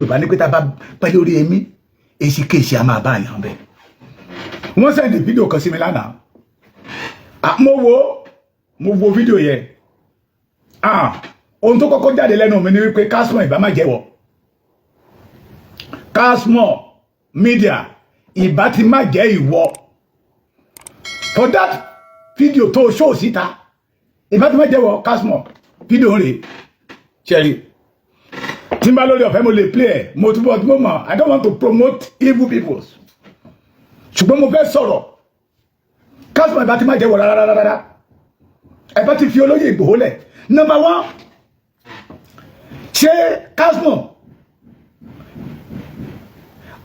Yorùbá ní pé tá a bá pẹ́ lórí èmi, èsì kéèsì a máa bá àyàn bẹ́ẹ̀. Wọ́n send fídíò kan sí mi lánàá. Mo wo fídíò yẹn. Ohun tó kọ́kọ́ jáde lẹ́nu mi ni wípé Kasmo ìbá má jẹ́wọ́, Kasmo Media ìbá ti má jẹ́ ìwọ for that video tó show síta, ìbá ti má jẹ́wọ́ Kasmo. Fídíò rèé, ṣẹ́rí tí n bá lórí ọ̀fẹ́, mo lè play ẹ̀. Mo túbọ̀ tí mo mọ̀, I don't want to promote evil people, ṣùgbọ́n mo fẹ́ sọ̀rọ̀. Kasmo, ìbá ti má jẹ́wọ́ rárá rárá, ẹ bá ti fi olóyè Ìgbòho lẹ̀. Number one, ṣé Kasmo,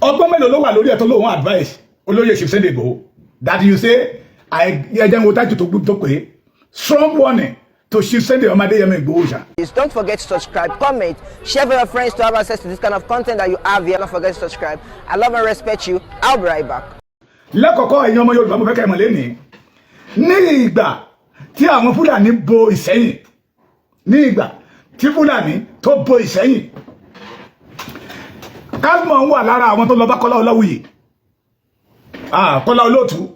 ọgbọ́n mélòó ló wà lórí ẹ̀ tó lóun advice olóyè Chief Sunday Igboho that you say? Ẹ jẹ́ n wo tájú tó pé strong warning to Chief Sunday ọmọ Adéyẹmọ Igboho ṣá. Please don't forget to subscribe, comment, share with your friends to have access to this kind of content that you have here. Don't forget to subscribe. I love and respect you. I'll be right back. Lẹ́kọ̀ọ́kọ́, ẹ̀yin ọmọ Yorùbá, mo fẹ́ kẹ́ ẹ mọ̀ lénìí, ní ìgbà tí àwọn Fúlàní bo Ìsẹ́yìn, ní ìgbà tí Fúlàní tó bo Ìsẹ́yìn, Kasmo ń wà lára àwọn tó lọ bá Kọ́lá Ọláwuyì, Kọ́lá Olóòtú,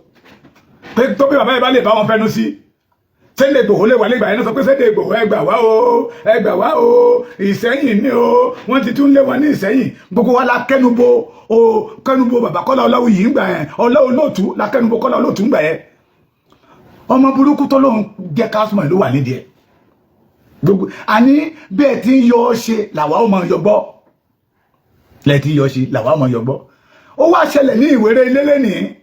pé tó bí bàbá yìí bá lè bá wọn fẹnu sí, Sunday Igboho lè wà nígbà yẹn náà, sọ pé Sunday Igboho, ẹ gbà wá o, ẹ gbà wá o, Ìsẹ́yìn ni o, wọ́n ti tún lé wọn ní Ìsẹ́yìn. Gbogbo wa la kẹnubo o, kẹnubo bàbá Kọ́lá Ọláwuyì ń gbà yẹn, Ọlá Olóòtú la kẹnubo Kọ́lá Olóòtú ń gbà yẹn. Ọmọ burúkú tó lóun jẹ́ Kasmo ló wà nídìí ẹ̀ gbogbo. Àní bẹ́ẹ̀ tí ń yọ ọ́ ṣe làwa ó máa yọ gbọ́, lẹ́ẹ̀ tí ń yọ ṣe làwa ó máa yọ gbọ́. Ó wá ṣẹlẹ̀ ní ìwéré ilé lẹ́nìí,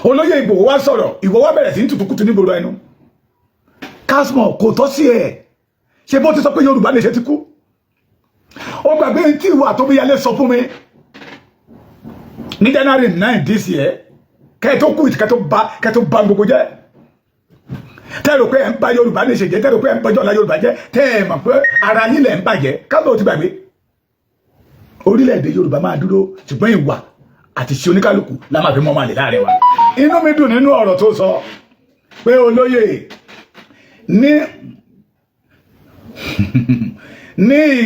olóyè Ìgbòho wá sọ̀rọ̀, ìwọ wá bẹ̀rẹ̀ sí ní tutukutu nígboro ẹnu. Kasmo, kò tọ́ sí ẹ̀. Ṣe bó ti sọ pé Yorùbá lè ṣe ti kú? Ó gbàgbé tí ìwà àtọ́bíyalé sọ fún mi ní January 9 this year, kẹ́ tó kú, kẹ́ tó bá gbogbo jẹ́, tẹ́ rò pé ẹ̀ ń bá Yorùbá lè ṣe jẹ́, tẹ́ rò pé ẹ̀ ń bọ́jọ́ ọ̀la Yorùbá jẹ́, tẹ́ ẹ̀ mọ̀ pé ara yín lẹ̀ ń bàjẹ́. Kasmo ti gbàgbé. Orílẹ̀-èdè Yorùbá máa dúró, ṣùgbọ́n ìwà àti ṣe oníkálukú la máa fi mọ́ máa lè láàrin wa. Inú mi dùn nínú ọ̀rọ̀ tó sọ pé olóyè ní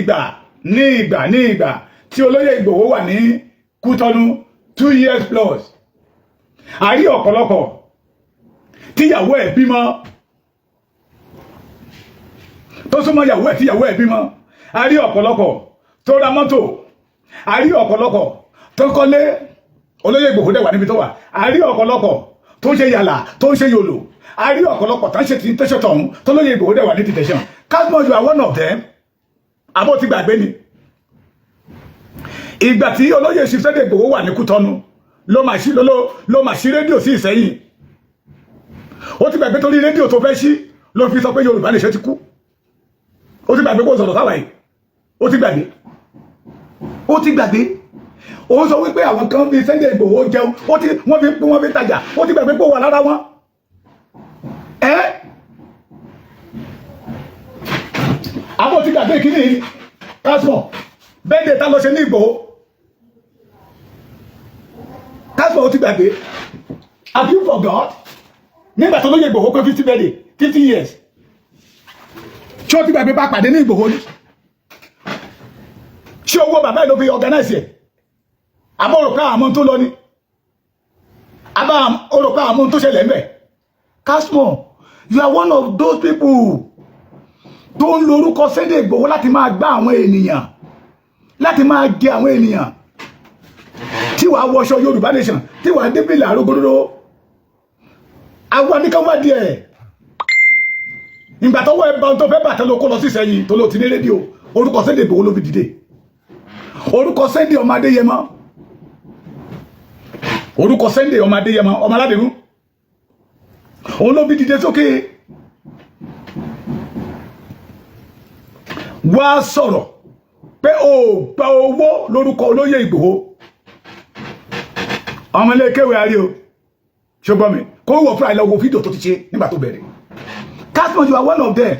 ìgbà tí olóyè Ìgbòho wà ní Kútọ́nù 2 years plus, a rí ọ̀pọ̀lọpọ̀ tíyàwó ẹ̀ bímọ, tó súnmọ́ ìyàwó ẹ̀, tíyàwó ẹ̀ bímọ. A rí ọ̀pọ̀lọpọ̀ tó ra mọ́tò, a rí ọ̀pọ̀lọpọ̀ tó kọ́lé. Olóyè Ìgbòho dẹ̀ wà níbi tó wà. A rí ọ̀pọ̀lọpọ̀ tó ń ṣe yàlà, tó ń ṣe yòlò. A rí ọ̀pọ̀lọpọ̀ tó ń ṣe tẹ́ṣọ̀ tọ̀hún, tó lóyè Ìgbòho dẹ̀ wà ní detention. Kasmo, you are one of them. Àbó ti gbàgbé ni ìgbà tí olóyè Sunday Ìgbòho wà ní Kútọ́nù ló máa ṣí rédíò sí Ìsẹ́yìn? Ó ti gbàgbé torí rédíò tó fẹ́ ṣí ló fi sọ pé Yorùbá lè ṣe ti kú. Ó ti gbàgbé kó sọ̀rọ̀ sáwà yìí. Ó ti gbàgbé, ó ti gbàgbé. Ó sọ wípé àwọn kan fi Sunday Ìgbòho jẹun, ó ti wọ́n fi tajà. Ó ti gbàgbé pé ó wà lára wọn. Ẹ́ àbó ti gbàgbé kíní? Kasmo, bẹ́ẹ̀ ta lọ ṣe ní Ìgbòho. Kasmo, ó ti gbàgbé. Have you forgot nígbà tó lóye Ìgbòho pé 50 birthday, 50 years? Ṣé ó ti gbàgbé bá pàdé ní Ìgbòho ni? Ṣé owó bàbá ẹ̀ ló fi organize ẹ̀? Àbọ̀ rò pé àmọ́ tó lọ ni, àbá rò pé àmọ́ tó ṣẹlẹ̀ ń bẹ̀. Kasmo, you are one of those people tó ń lo orúkọ Sunday Ìgbòho láti máa gbá àwọn ènìyàn, láti máa jẹ àwọn ènìyàn, tí wàá wọṣọ Yorùbá nation, tí wàá débìlà àrógódóró àwọn anìkanwá díẹ̀. Ìgbà tọwọ́ ẹ bá ohun tó fẹ́ bàtẹ́ ló kó lọ sí Ìsẹ́yìn, tó ló ti ní rédíò. Orúkọ Sunday Ìgbòho ló fi dìde, orúkọ Sunday ọmọ Adéyẹmọ, orúkọ Sunday ọmọ Adéyẹmọ, ọmọ aládìrún, òun ló fi dìde sókè wá sọ̀rọ̀ pé o gba owó lórúkọ olóyè Ìgbòho. Ọmọ ilé kéwèé arí o, ṣùgbọ́n mi kó wọ̀ fúnra ẹ̀ lọ wo fídíò tó ti ṣe nígbà tó bẹ̀rẹ̀. Kasmo, you are one of them.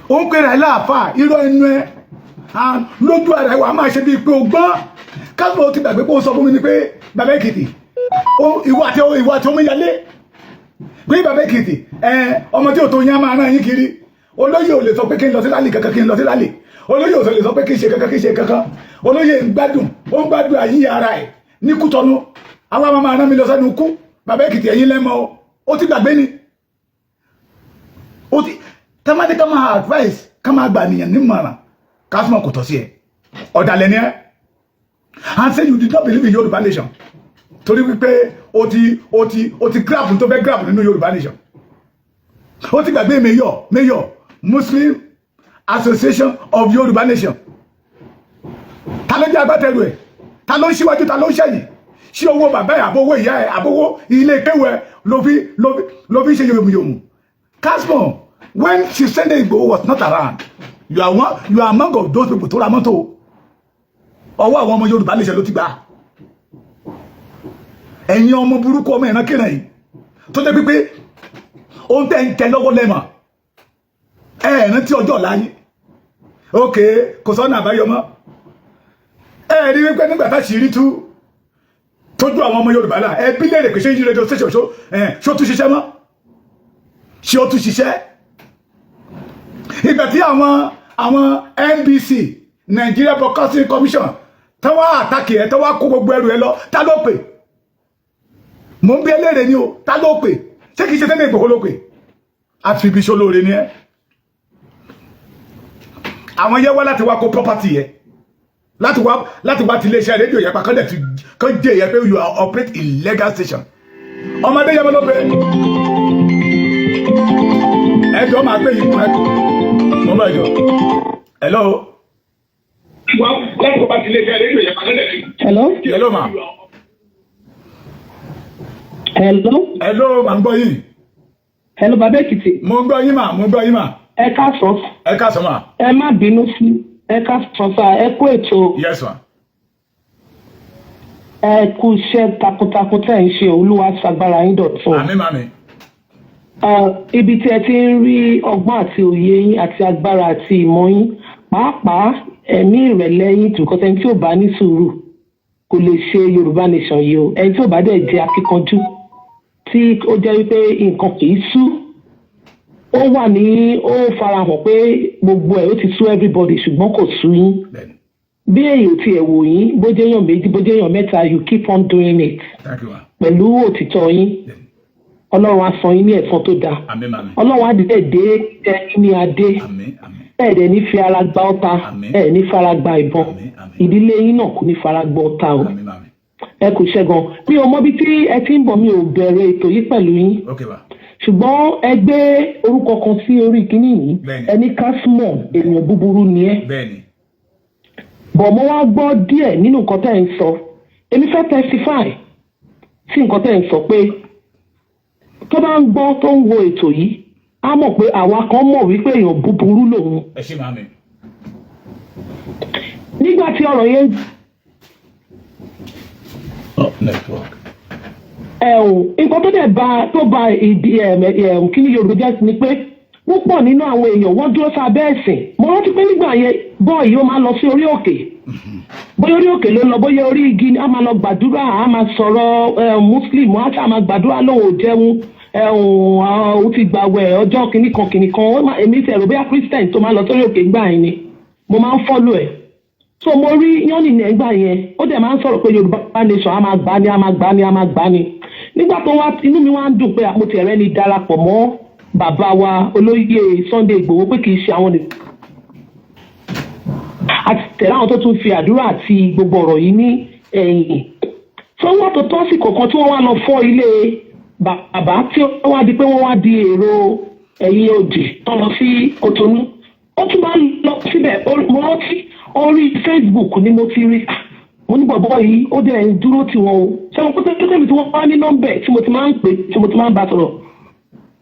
Ó ń pèrè láàfà, irọ́ ẹnu ẹ lójú ara ẹ wà máa ṣe bíi pé o gbọ́n. Kasmo ti gbàgbé pé ó sọ fún mi ni pé bàbá Èkìtì, ìwọ àti Omíyalé, pé bàbá Èkìtì, ọmọ tí ò tó yín á máa rán yín kiri. Olóyè ò lè sọ pé kí n lọ sí rally kankan, kí n lọ sí rally. Olóyè ò sọ lè sọ pé kí ṣe kankan, kí ṣe kankan. Olóyè ń gbádùn, ó ń gbádùn ayé ara ẹ̀ ní Kútọ́nù. Àwọn àmọ́ máa rán mi lọ sẹ́nu kú. Bàbá Èkìtì, ẹ̀yin lẹ́mọ́ o. Ó ti gbàgbé ni. Ó ti tẹ́mádé ká máa advice, ká máa gbà nìyẹn nímọ̀ràn. Kásùmọ̀ kò tọ́ sí ẹ. Ọ̀dàlẹ̀ ni ẹ. And say you did not believe in Yorùbá nation, torí wípé o ti grab tó fẹ́ grab nínú Yorùbá nation. Ó ti gbàgbé mayor Muslim Association of Yorùbá nation. Ta ló jẹ́ agbátẹrù ẹ̀? Ta ló ń ṣíwájú? Ta ló ń ṣẹ̀yìn? Ṣé owó bàbá ẹ̀, àbówó ìyá ẹ̀, àbówó ilé kéwù ẹ̀ ló fi ṣe yòmùyòmù? Kasmo, when Sunday Igboho was not around, you are among of those people tó ra mọ́tò. Ọwọ́ àwọn ọmọ Yorùbá nation ló ti gbà. Ẹ̀yin ọmọ burúkú, ọmọ ìrankíran yìí, tó jẹ́ pípé ohun tẹ́ ń tẹ lọ́wọ́ lẹ́mọ̀ ẹ̀ rántí ọjọ́ ọ̀la yín. Ok, kò sọ́nà àbáyọ mọ́. Ẹ rí wípé nígbà tá ṣìírí tú tójú àwọn ọmọ Yorùbá là, ẹ bí léèrè pé ṣé yí radio station ṣó tún ṣiṣẹ́ mọ́? Ṣé ó tún ṣiṣẹ́? Ìgbà tí àwọn NBC, Nigeria Broadcasting Commission, táwọn attack ẹ, táwọn kó gbogbo ẹrù ẹ lọ, ta ló pè? Mò ń bí ẹlẹ́rẹ̀ ni o. Ta ló pè? Ṣé kìí ṣe tẹ́lẹ̀ Ìgbòho ló pè? Àfibíṣó lóore ni ẹ. Àwọn yẹ wá láti wá kó property yẹ, láti wá ti iléeṣẹ́ rédíò yẹn pa, kán dẹ̀ ti kán jẹ́ yẹ pé you are operate illegal station. Ọmọdé yẹn ló pé ẹjọ́ máa pé yìí fún ẹ. Mo bá ẹjọ́. Hello. Láti wá ti iléeṣẹ́ rédíò yẹn pa, kán dẹ̀ ti. Hello? Hello, ma. Hello? Hello, mà ń gbọ́ yìí. Hello, Bàbá Èkìtì. Mo ń gbọ́ yín mà, mo ń gbọ́ yín mà. Ẹ káàsán. Ẹ káàsán mà. Ẹ má bínú sí. Ẹ káàsán sá, ẹ kú ètò. Yes, ma. Ẹ kú iṣẹ́ takuntakun tẹ̀ ń ṣe. Olúwa ṣagbára yín dọ̀tun. Àmín, màmí. Ibi tí ẹ ti ń rí ọgbọ́n àti òye yín àti agbára àti ìmọ̀ yín, pàápàá ẹ̀mí ìrẹ̀lẹ̀ yín, tùkọ́ ẹni tí ò bá ní sùúrù kò lè ṣe Yorùbá nation yìí o. Ẹni tí ò bá dẹ̀ jẹ́ akíkanjú, tí ó jẹ́ wípé nǹkan kì í sú, ó wà ní ó farahàn pé gbogbo ẹ̀ ó ti sú everybody, ṣùgbọ́n kò sú yín. Bí èyí ò tiẹ̀ wò yín, bó jẹ́ èèyàn méjì, bó jẹ́ èèyàn mẹ́ta, you keep on doing it Thank you, ma. pẹ̀lú òtítọ́ yín. Ọlọ́run á san yín ní ẹ̀san tó dáa. Àmín, màmí. Ọlọ́run á dẹ̀ dé ẹ̀yin ní adé. Àmín, àmín. Ẹ̀ dẹ̀ ní fi ara gba ọ̀tá. Àmín. Ẹ̀ ní fara gba ìbọn. Àmín, àmín. Ìdílé yín náà kò ní fara gba ọ̀tá o. Àmín, màmí. Ẹ kò ṣẹ́gan. Mi ò mọ bí tí ẹ ti ń bọ̀, mi ò bẹ̀rẹ̀ ètò yìí pẹ̀lú yín, Ok, ma. ṣùgbọ́n ẹ gbé orúkọ kan sí orí kínní yìí. Bẹ́ẹ̀ni. Ẹ ní Kasmon, èèyàn búburú ni ẹ́. Bẹ́ẹ̀ni. Bọ̀ mo wá gbọ́ díẹ̀ nínú nǹkan tẹ́ ẹ̀ ń sọ. Èmi fẹ́ testify sí nǹkan tẹ́ ẹ̀ ń sọ pé tó bá ń gbọ́, tó ń wo ètò yìí, á mọ̀ pé àwa kan mọ̀ wípé èèyàn búburú lòun. Ẹ ṣé, màmí. Nígbà tí ọ̀rọ̀ yẹn Oh, network. Ẹ̀hún, nǹkan tó dẹ̀ ba tó ba ìdí ẹ̀hún kí ní Yorùbá jẹ́ ni pé púpọ̀ nínú àwọn èèyàn, wọ́n dúró sábẹ́ ẹ̀sìn. Mo rántí pé nígbà yẹn, bọ́ọ̀ ó máa lọ sí orí òkè, bóyá orí òkè ló ń lọ, bóyá orí igi ni, á máa lọ gbàdúrà, á máa sọ̀rọ̀ Muslim, á ṣáà máa gbàdúrà, lóun ò jẹun, ó ti gbàwẹ̀ ọjọ́ kìíní kan kìíní kan. Èmi ti ẹ̀rọ bóyá Christian tó máa lọ sórí òkè gbà yẹn ni mo máa ń follow ẹ̀. So mo rí yánni nígbà yẹn, ó dẹ̀ máa ń sọ̀rọ̀ pé Yorùbá nation, á máa gbá ni, á máa gbá ni, á máa gbá ni. Nígbà tó wá, inú mi wá ń dùn pé mo ti ẹ̀rẹ́ ni darapọ̀ mọ́ bàbá wa olóyè Sunday Ìgbòho, pé kì í ṣe àwọn nìkan àti tẹ̀lé àwọn tó tún fi àdúrà àti gbogbo ọ̀rọ̀ yìí ní ẹ̀yìn tó wọ́n tó tọ́ sí kọ̀ọ̀kan tí wọ́n wá lọ fọ́ ilé bàbá, tí wọ́n wá di pé wọ́n wá di èrò ẹ̀yìn òdì tó lọ sí Kòtónú. Ó tún máa ń lọ síbẹ̀. Mo rántí orí Facebook ni mo ti rí. Ah, mo ní bọ̀bọ̀ yìí, ó dẹ̀ ń dúró tí wọn o. Ṣé mo pé pé tí wọ́n wá ní nọ́mbẹ̀ tí mo ti máa ń pè, tí mo ti máa ń bá sọ̀rọ̀,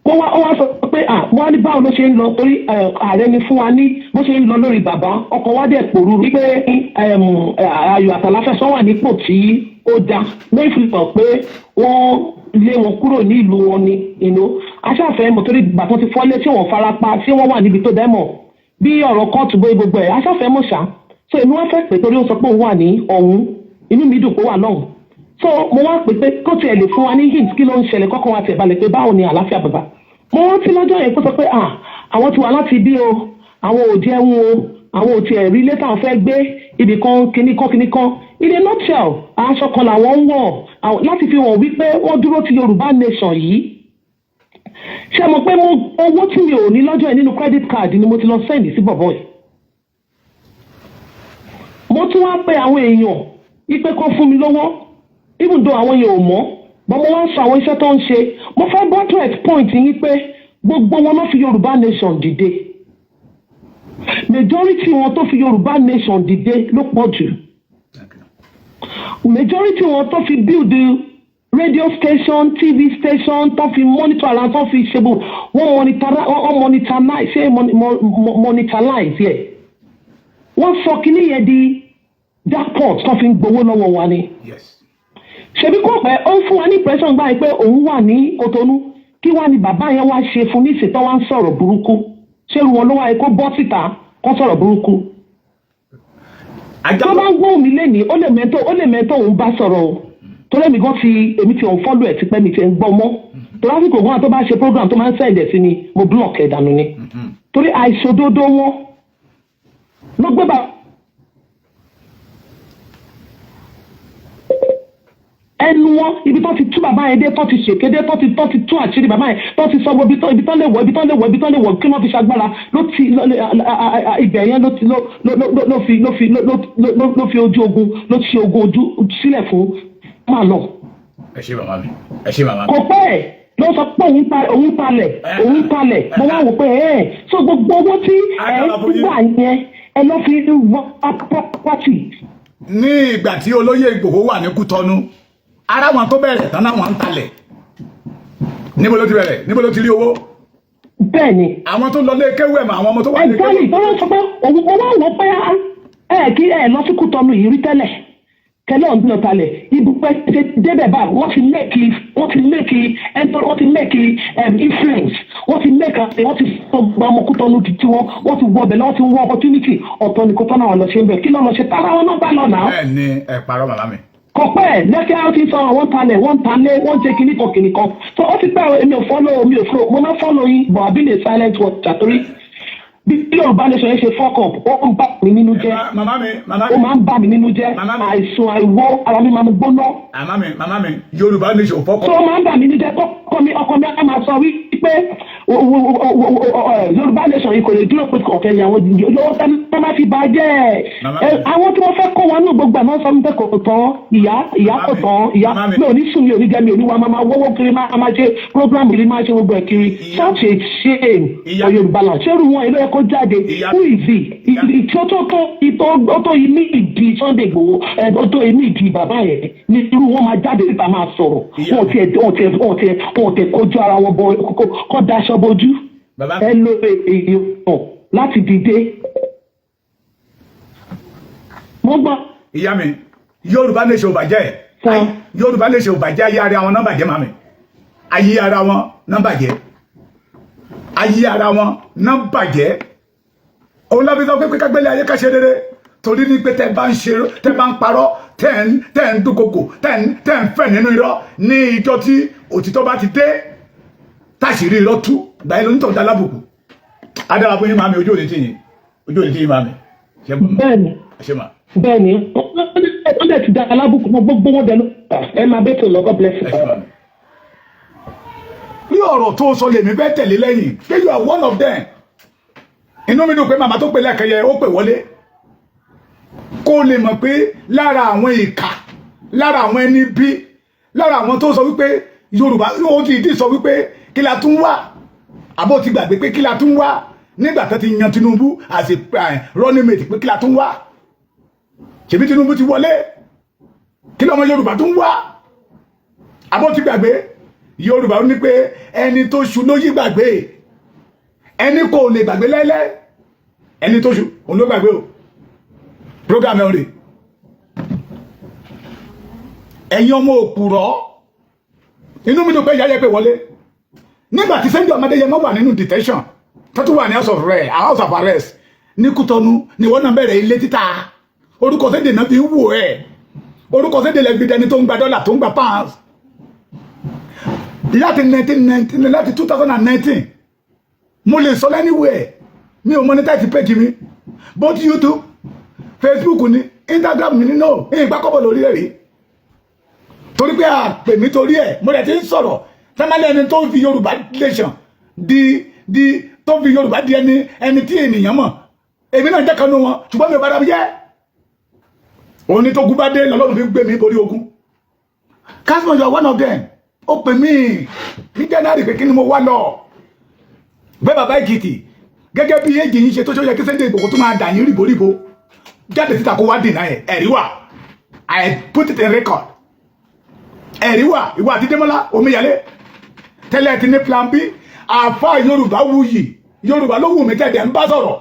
wọ́n wá, ó wá sọ pé à wọ́n á ní báwo ló ṣe ń lọ, torí ààrẹ ni fún wa ní bó ṣe ń lọ lórí bàbá. Ọkọ̀ wa dẹ̀ pòrúurú wípé ayọ̀ àtàláfẹ́sọ́ wà nípò tí ó da lórí fi hàn pé wọ́n lé wọn kúrò ní ìlú wọn ni ìnú aṣáfẹ́ mọ̀, torí bàtàn ti fọ́lé tí wọ́n fara pa, tí wọ́n wà níbi tó dẹ́mọ̀ bí ọ̀rọ̀ kóòtù bóyá gbogbo ẹ̀ aṣáfẹ́ mọ̀ ṣá. So èmi wá fẹ́ pé torí ó sọ pé òun wà ní ọ̀hún, inú mi dùn pé ó wà lọ́hùn. So mo wá pè pé kó tiẹ̀ lè fún wa ní hint, kí ló ń ṣẹlẹ̀, kọ́kọ́ wa tiẹ̀ balẹ̀ pé báwo ni àlàáfíà bàbá. Mo rántí lọ́jọ́ yẹn kó sọ pé ah, àwọn ti wà láti bí o, àwọn ò jẹun o. Àwọn ò tiẹ̀ rí ilé táwọn fẹ́ gbé, ibì kan, kinní kan, kinní kan. In a nutshell, aṣọ kan làwọn ń wọ̀ láti fi hàn wípé wọ́n dúró ti Yorùbá nation yìí. Ṣé mo pé mo owó tí mi ò ní lọ́jọ́ yẹn nínú credit card ni mo ti lọ send sí bọ̀bọ̀ yìí. Mo tún wá pé àwọn èèyàn wípé kó fún mi lówó, even though àwọn yẹn ò mọ̀, but mo wá ń sọ àwọn iṣẹ́ tó ń ṣe. Mo fẹ́ buttress point yín pé gbogbo wọn ló fi Yorùbá nation dìde. Majority wọn tó fi Yorùbá nation dìde ló pọ̀ jù. Majority wọn tó fi build radio station, TV station, tó fi monitor ara, tó fi ṣe bò wọ́n monitor, wọ́n monetize, ṣé monetize yẹ, wọ́n sọ kínní yẹn di jackpot tó fi ń gbowó lọ́wọ́ wa ni. Ṣebí kò pẹ́, ó ń fún wa ní impression gbáyìí pé òun wà ní Kotonu. Kí wá ní bàbá yẹn wá ṣe fún ní ìṣètò wá ń sọ̀rọ̀ burúkú? Ṣé irú wọn ló wáyé kó bọ́ síta kó sọ̀rọ̀ burúkú? Ajá. Tó bá ń gbóhùn mi lénìí, ó lè mẹ́tò òun bá sọ̀rọ̀ o, torí èmi gan ti, èmi ti unfollow ẹ̀ tipẹ́, mi ti ń gbọ́ mọ́, torí àsìkò gan tó bá ṣe program tó máa ń send ẹ̀ sí mi, mo block ẹ̀ dànù ni, torí àìṣòdodo wọn ló gbé bá ẹnu wọn. Ibi tó ti tú bàbá yẹn dé, tó ti ṣèkéde, tó ti tú àṣírí bàbá yẹn, tó ti sọ gbogbo ibi tó lè wọ, ibi tó lè wọ, ibi tó lè wọ, kí wọ́n fi ṣagbára ló ti ibẹ̀ yẹn ló ti ló ló ló ló fi ló fi ló ló ló fi ojú ogun, ló ti ṣe ogun ojú sílẹ̀ fún máa lọ. Ẹ ṣé, màmá mi, ẹ ṣé, màmá mi. Kò pẹ́ ẹ̀ ló sọ pé òun palẹ̀, òun palẹ̀. Mo wá wò pé ẹ̀ so gbogbo owó tí ẹ̀ ń gbà yẹn, ẹ lọ́ fi wá property. Ní ìgbà tí olóyè Ìgbòho wà ní Kútọ́nù, ara wọn tó bẹ̀rẹ̀ tán náà, wọ́n ń talẹ̀. Níbo ló ti bẹ̀rẹ̀? Níbo ló ti rí owó? Bẹ́ẹ̀ ni. Àwọn tó lọ lé kéwú ẹ̀ mọ̀, àwọn ọmọ tó wà lé Exactly. kéwú. Tó wọ́n sọ pé òun, mo wá wò pé ẹ kí ẹ lọ sí Kútọ́nù yìí rí tẹ́lẹ̀ kẹlẹ́ ọ̀hún lọ talẹ̀ ibùpẹ́ ṣe débẹ̀ báyìí. Wọ́n ti make influence, wọ́n ti make, wọ́n ti gba ọmọ Kútọ́nù di tiwọn, wọ́n ti wọ ọbẹ̀ lọ́wọ́, ti wọ opportunity. Ọ̀tọ̀ ní Kútọ́nù àwọn lọ ṣe ń bẹ̀. Kí lọ́ lọ ṣe? Tara wọn náà bá lọ náà. Bẹ́ẹ̀ ni, ẹ parọ́, màmá mi. Kò pẹ́ lẹ́kẹ́ á ti sọ àwọn talẹ̀, wọ́n talẹ̀, wọ́n ṣe kinní kan kinní kan. So ó ti pẹ́, èmi ò follow, mi ò follow. Mo máa follow yín, but I been a silent watcher, torí bí Yorùbá nation yẹn ṣe fuck up, ó ń bà mí nínú jẹ́. Màmá mi, màmá Ó mi. máa ń bà mí nínú jẹ́. Màmá mi. Àìsùn, àìwọ́, ara mi máa ń gbóná. Màmá mi, màmá mi, Yorùbá nation fuck Tó up. máa ń bà mí nínú jẹ́. Kọ́kọ́ mi, ọkọ mi á máa sọ wípé Yorùbá nation yìí kò lè dúró, pé kọ̀ọ̀kẹ́ yẹn àwọn lọ́wọ́ tẹ́ máa fi bàjẹ́. Màmá mi. Àwọn tí wọ́n fẹ́ kó wọn nù gbogbo àná sọ wípé kò tán, ìyá, ìyá Màmá kò mi. tán ìyá. Màmá mi. Mi ò ní sùn, mi ò ní jẹ, mi ò ní wá, máa wọ́wọ́ kiri, máa ṣe program kiri, máa ṣe gbogbo ẹ̀ kiri. Such a shame for Yorùbá land. Ṣé irú wọn ilé ẹ̀kọ́ jáde? Who is he? Ìtí tó ìtọ́ tó imí ìdí Sunday Igboho ẹ̀, ó tó imí ìdí bàbá yẹn ní irú wọn máa jáde níta máa sọ̀rọ̀. Wọn tiẹ̀ kojú ara wọn bọ kọ́ daṣọ bojú. Bàbá Ẹ lo èèyàn láti dìde. Mo gbọ́. Ìyá mi, Yorùbá nation ò bàjẹ́. Sọ. Yorùbá nation ò bàjẹ́. Ayé ara wọn náà bàjẹ́, màmí. Ayé ara wọn náà bàjẹ́, ayé ara wọn náà bàjẹ́. Òun láfi sọ pé kágbélé ayé ká ṣe rere, torí ní pé tẹ́ bá ń ṣe, tẹ́ bá ń parọ́, tẹ́ ń dúnkokò, tẹ́ ń fẹ́ nínú irọ́, ní ìjọ tí òtítọ́ bá ti dé, táṣìírí irọ́ tú, gbà yín lónítọ̀ dá lábùkù. Adára fún yín, màmí. Ojú òní tì yín, ojú òní tì yín, màmí. Ṣé mọ̀? Bẹ́ẹ̀ni. Ṣé mà? Bẹ́ẹ̀ni, ó dẹ̀ ti da alábùkù mọ́ gbogbo wọn dẹ̀ ló. Ẹ máa bẹ́ẹ̀ tó lọ. God bless you. Ẹ ṣé, màmí. Ní ọ̀rọ̀ tó sọ lèmi fẹ́ tẹ̀lé lẹ́yìn pé you are one of them. Inú mi dùn pé màmá tó pè lẹ́ẹ̀kẹyẹ ó pè wọlé, kó lè mọ̀ pé lára àwọn ìkà, lára àwọn ẹni bí, lára àwọn tó sọ wípé Yorùbá ó ti dì sọ wípé kí la tún wá, àbó ti gbàgbé pé kí la tún wá nígbà tó ti yan Tinubu as a running mate, pé kí la tún wá? Ṣèbí Tinubu ti wọlé, kí lọ́mọ Yorùbá tún wá? Àbó ti gbàgbé? Yorùbá ní pé ẹni tó ṣu ló yí gbàgbé, ẹni kò lè gbàgbé lẹ́lẹ́. Ẹni tó ṣu òun ló gbàgbé o. Program ẹ̀ rè, ẹ̀yin ọmọ òpùrọ̀. Inú mi dùn pé ìyá yẹ pé wọlé nígbà tí Sunday Adéyẹmọ wà nínú detention, tó tún wà ní house of arrest ní Kútọ́nù, ni wọ́n náà bẹ̀rẹ̀ ilé títà. Orúkọ Sunday náà fi ń wò ẹ̀, orúkọ Sunday lẹ́bi dẹni tó ń gba dọ́là, tó ń gba pounds láti 1919, láti 2019. Mo lè sọ anywhere, mi ò monetize page mi. Both YouTube, Facebook ni, Instagram ni, no ìgbà kọ́bọ̀ lórí ẹ̀ rí, torí pé àpè mi, torí ẹ̀ mo rẹ̀ ti ń sọ̀rọ̀ sẹ́málẹ̀. Ẹni tó ń fi Yorùbá nation di tó fi Yorùbá di ẹni tí ènìyàn mọ̀, èmi náà jẹ́ kanú wọn, ṣùgbọ́n mi ò bára mi jẹ́. Òun ní tó kú bá dé lọ́lọ́run fi gbé mi borí ogun. Kasmo, you are one of them. Ó pè mí ní January pé kí ni mo wá lọ bẹ́ẹ̀. Bàbá Èkìtì, gẹ́gẹ́ bí èjì yín ṣe tó ṣe yẹ kí Sunday Igboho tó máa dà yín ríboríbo jáde síta kó wá dènà ẹ̀. Ẹ̀rí wà, I put it in record. Ẹ̀rí wà. Ìwà àti Démọ́lá Omíyalé tẹ́lẹ̀ ti ní plan B. Àfa Yorùbá wuyì, Yorùbá ló wù mí tẹ̀dẹ̀ ń bá sọ̀rọ̀.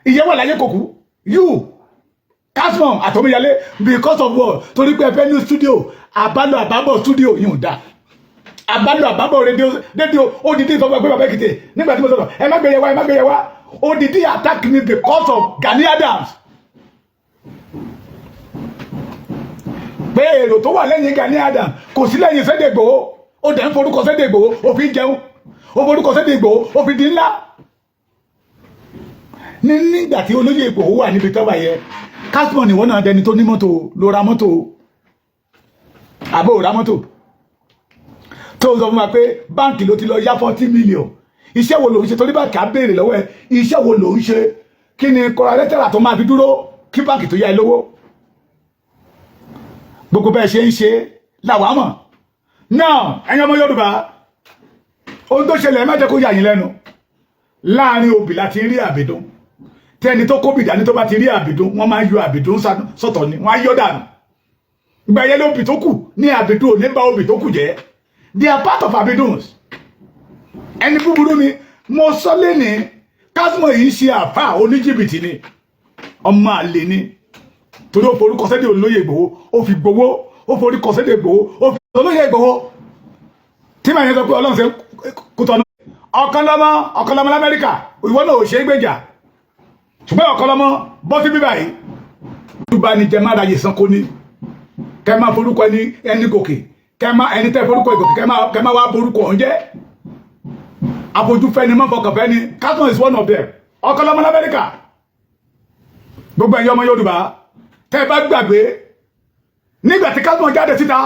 Ìyẹn wà láyé kòkú. You, Kasmon àtòmíyalé, because of what? Torí pé ẹ fẹ́ ní studio. Àbálò àbábọ̀ studio yìí ò dáa. Àbálò àbábọ̀ rédíò, rédíò odidi sọ pé bàbá Èkìtì, nígbà tí mo sọ̀rọ̀, ẹ má gbé yẹ wá, ẹ má gbé yẹ wá. Odidi attack me because of Gani Adams, pé èrò tó wà lẹ́yìn Gani Adams kò sí lẹ́yìn Sunday Igboho. Ó dẹ̀ ń forúkọ Sunday Igboho, ó fi jẹun. Ó forúkọ Sunday Igboho, ó fi di ńlá. Ní nígbà tí olóyè Igboho wà níbi tọ́wà yẹ, Kasmon, ìwọ náà dẹni tó ní mọ́tò, ló ra mọ́tò, àbó ra mọ́tò tó sọ fún wa pé báǹkì ló ti lọ yá 40 million. Iṣẹ́ wo ló ń ṣe? Torí báǹkì á béèrè lọ́wọ́ ẹ, iṣẹ́ wo ló ń ṣe? Kí ni collateral tó máa fi dúró kí báǹkì tó yá ẹ lówó? Gbogbo bẹ́ẹ̀ ṣe ń ṣe làwa mọ̀ náà. Ẹ̀yin ọmọ Yorùbá, ohun tó ṣẹlẹ̀, ẹ má jẹ́ kó yà yín lẹ́nu. Láàrin obì láti rí àbìdún. Tí ẹni tó kóbì dání tó bá ti rí àbìdún, wọ́n máa ń yọ àbìdún sọ́tọ̀ ni, wọ́n á yọ dànù. Ìgbà yẹn lóbì tó kù ní àbìdún ò ní bá obì tó kù jẹ́. They are part of àbìdúns. Ẹni búburú ni mo sọ lẹ́ni. Kásmọ̀ yìí ṣe àfà oníjìbìtì ni, ọmọ àlè ni, torí ó forúkọ sẹ́dẹ̀ olóyè Ìgbòho, ó fi gbowó. Ó forúkọ sẹ́dẹ̀ Ìgbòho, ó fi olóyè Ìgbòho tí màá yẹn sọ pé Ọlọ́run ṣe kútọ́nù. Ọ̀kanlọ́mọ, Ọ̀kanlọ́mọ l'Amẹ́ríkà, ìwọ náà ò ṣe é gbèjà, ṣùgbọ́n Ọ̀kanlọ́mọ bọ́ sí bíbá yìí tó bá ní jẹ má ra yè sanko ní kẹ máa forúkọ ẹni ẹni gòkè, kẹ máa ẹni tẹ forúkọ ìgòkè, kẹ máa wá borúkọ ọ̀hún jẹ́. Àfojúfẹ́ni má fọkànfẹ́ni. Kasmon is one of them. Ọ̀kanlọ́mọ l'Amẹ́ríkà. Gbogbo ẹ̀yin ọmọ Yorùbá, tẹ́ bá gbàgbé nígbà tí Kasmon jáde síta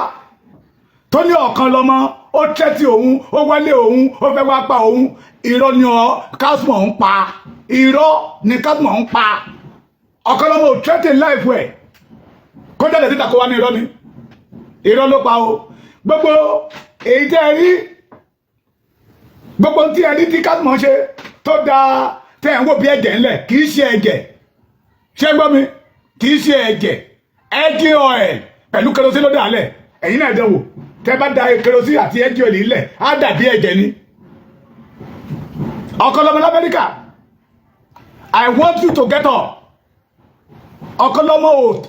tó ní Ọ̀kanlọ́mọ ó tẹ́tí òun, ó wálé òun, ó fẹ́ wá pa òun, irọ́ ni ọ Kasmon ń pa. Irọ́ ni Kasmon ń pa. Ọ̀kanlọ́mọ ò tẹ́tí láìpẹ́ ẹ̀ kó jáde síta kó wá ní irọ́ ni. Irọ́ ló pa o. Gbogbo èyí tẹ́ ẹ rí, gbogbo tí ẹ rí tí Kasmon ṣe tó dáa, tẹ́ ẹ̀ ń wò bí ẹ̀jẹ̀ ńlẹ̀, kì í ṣe ẹ̀jẹ̀. Ṣé gbọ́ mi? Kì í ṣe ẹ̀jẹ̀. Engine oil pẹ̀lú kerosene ló dà lẹ̀. Ẹ̀yin náà dánwò, tẹ́ bá da kerosene àti engine oil lẹ̀, á dàbí ẹ̀jẹ̀ ni. Ọ̀kanlọ́mọ l'Amẹ́ríkà, I want you to get up. Ọ̀kanlọ́mọ ò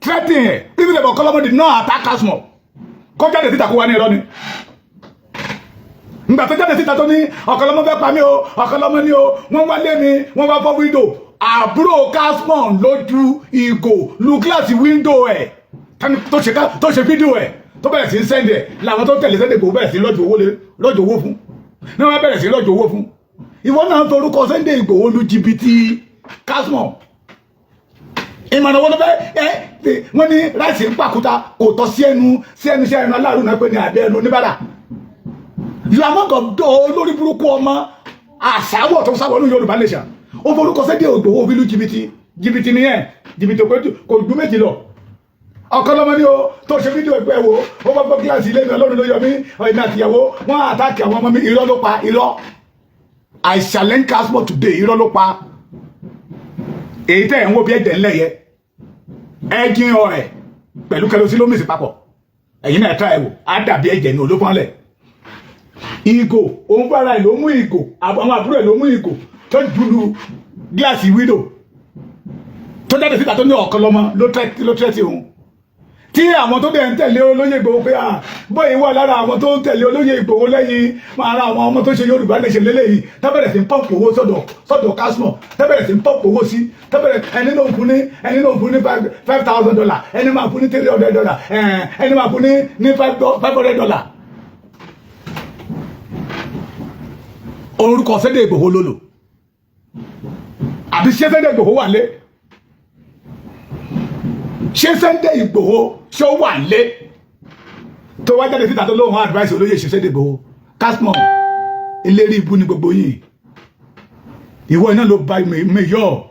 threaten ẹ̀. Even if Ọ̀kanlọ́mọ did not attack Kasmon, kó jáde síta kó wá ní irọ́ ni. Ngbà tó jáde síta tó ní Ọ̀kanlọ́mọ fẹ́ pa mí o, Ọ̀kanlọ́mọ ní o, wọ́n wá lé mi, wọ́n wá fọ́ window. Àbúrò Kasmon lójú ìgò lu gíláàsì window ẹ̀ tó ṣe fídíò ẹ̀, tó bẹ̀rẹ̀ sí ń send ẹ̀. Làwọn tó tẹ̀lé Sunday Igboho bẹ̀rẹ̀ sí lọ́jọ́ owó, lọ́jọ́ owó fún ní wọ́n bẹ̀rẹ̀ sí lọ́jọ́ owó fún. Ìwọ náà ń forúkọ Sunday Igboho lu jìbìtì. Kasmon, ìmọ̀ràn wọn ló fẹ́ ẹ? Wọ́n ní ráìsì ń pàkúta kò tọ́ sí ẹnu, sí ẹnu, sí ẹnu aláàrú náà pé ní àbẹ́ ẹnu oníbàárà. You are among olórí burúkú ọmọ àsáwọ̀ tó sáwọ̀ ní Yorùbá nation. Ó forúkọ Sunday Igboho fi lu jìbìtì. Jìbìtì nìyẹn. Jìbìtì kò ju méjì lọ. Ọ̀kanlọ́mọ ní o tó ṣe fídíò ẹgbẹ́ wo, ó bá gbọ́ kíláàsì ilé mi, Ọlọ́run ló yọ mí, èmi àtìyàwó wọ́n attack àwọn ọmọ mi. Irọ́ ló pa, irọ́. I challenge Kasmon today. Irọ́ ló pa. Èyí tẹ́ ẹ̀ ń wò bí ẹ̀jẹ̀ ńlẹ̀ yẹ, engine oil pẹ̀lú kerosene ló mix papọ̀. Ẹ̀yin náà try ẹ̀ wò, á dàbí ẹ̀jẹ̀ ní olófọ́nlẹ̀. Ìgò òun fúnra ẹ̀ ló mú ìgò, àwọn àbúrò ẹ̀ ló mú ìgò tó dúdú gíláàsì window, tó jáde síta tó ní Ọ̀kanlọ́mọ ló tẹ́tí òun. Tí àwọn tó dẹ̀ ń tẹ̀lé olóyè Ìgbòho pé bóyá wà lára àwọn tó ń tẹ̀lé olóyè Ìgbòho lẹ́yìn ara àwọn ọmọ tó ṣe Yorùbá lè ṣe lélẹ́yìí, tábẹ̀rẹ̀ sí ń pump owó sọ́dọ̀ Kasmon, tábẹ̀rẹ̀ sí ń pump owó sí, tábẹ̀rẹ̀ ẹni náà fún ní, ẹni náà fún ní $5,000, ẹni máa fún ní $300, ẹni máa fún ní $500. Orúkọ Sunday Ìgbòho ló lò. Àbí ṣé Sunday Ìgbòho wà lé? Ṣé Sunday Ìgbòho, ṣé ó wà lé tó wá jáde síta tó lóhùn advice olóyè ṣe Sunday Ìgbòho? Kasmo, eléré ibú ni gbogbo yìí. Ìwọ iná ló ba mayor